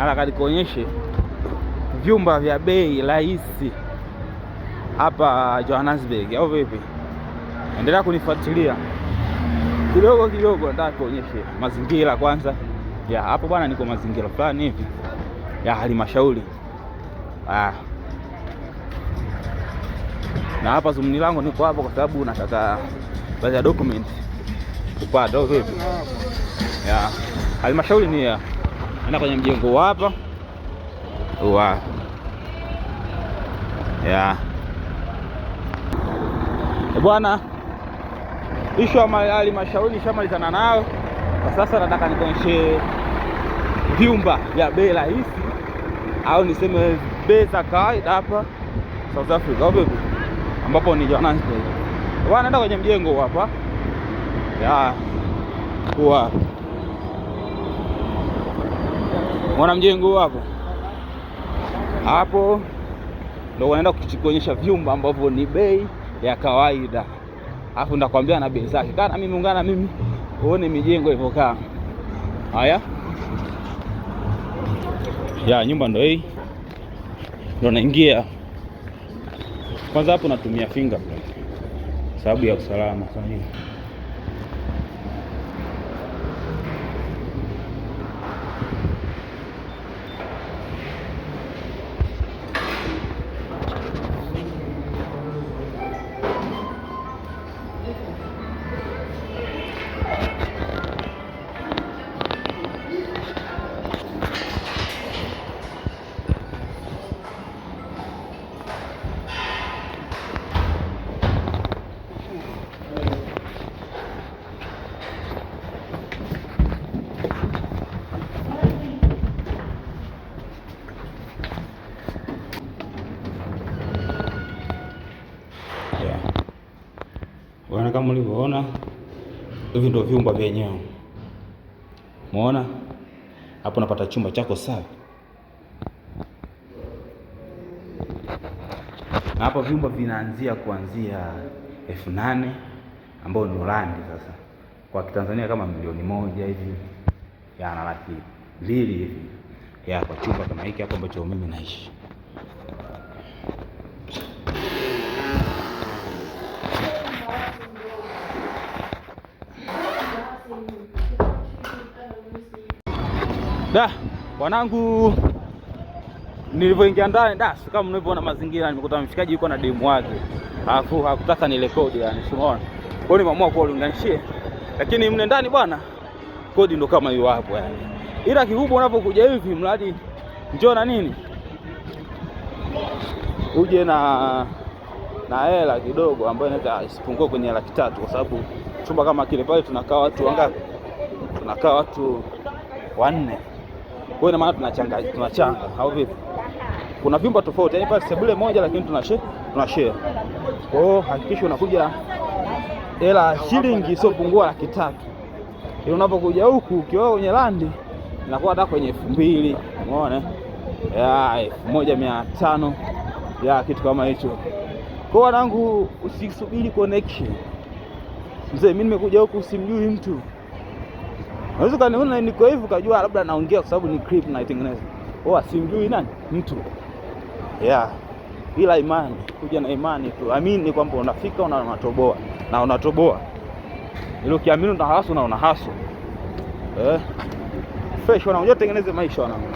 Nataka nikuonyeshe vyumba vya bei rahisi hapa Johannesburg, au vipi? Endelea kunifuatilia kidogo kidogo, nataka kuonyeshe mazingira kwanza. Ya hapo bwana, niko mazingira fulani hivi ya halmashauri. Ah. Na hapa zumuni langu niko hapo kwa sababu nataka baadhi ya document kupata, au vipi? Ya halmashauri ni ya naenda kwenye mjengo hapa wa ya bwana, ishu ya halmashauri nishamalizana nayo kwa sasa. Nataka nikuonyeshe vyumba vya bei rahisi au niseme bei za kawaida hapa South Africa, au vipi? Ambapo ni Johannesburg. Bwana, naenda kwenye mjengo hapa ya kuwa mwana mjengo hapo hapo, ndio wanaenda kuonyesha vyumba ambavyo ni bei ya kawaida, alafu ndakwambia na bei zake. Kaa na mimi, ungana mimi uone mijengo ilivyokaa. Haya ya nyumba ndo hii, ndo naingia kwanza. Hapo natumia fingerprint sababu ya usalama. Bwana, kama ulivyoona hivi ndio vyumba vyenyewe. Umeona hapo, napata chumba chako safi, na hapa vyumba vinaanzia kuanzia 8,000 ambao ndio randi sasa kwa Kitanzania kama 1,000,000 hivi ya na 200,000 hivi ya kwa chumba kama hiki hapo ambacho mimi naishi. Da, wanangu, nilivyoingia ndani da, kama mnavyoona mazingira, nimekuta mshikaji yuko na demu wake, alafu hakutaka ni rekodi yani, si unaona. Kwa hiyo nimeamua kuwaunganishie, lakini mle ndani bwana, kodi ndo kama hiyo hapo yani, ila kikubwa unapokuja hivi, mradi njoo na nini, uje na hela kidogo ambayo inaweza isipungue kwenye 300,000 kwa sababu chumba kama kile pale tunakaa watu wangapi? Tunakaa watu 4. Kwa hiyo ina maana tunachanga, tunachanga au vipi? Kuna vyumba tofauti, yaani pale sebule moja lakini tunashare. Kwa hiyo hakikisha unakuja hela shilingi isiyopungua 300,000. Ili unapokuja huku ukiwa kwenye landi inakuwa hata kwenye 2,000, umeona? Ya 1,500 ya kitu kama hicho. Kwa wanangu, usisubiri connection. Mzee, mimi nimekuja huku simjui mtu. Unaweza kaniona niko hivi ukajua labda naongea kwa sababu ni clip naitengeneza. Oh, simjui nani? Mtu. Yeah. Ila imani, kuja na imani tu. Amini kwamba unafika unatoboa na unatoboa. Ile ukiamini unahasu na unahasu. Fresh wanangu, tengeneze maisha wanangu.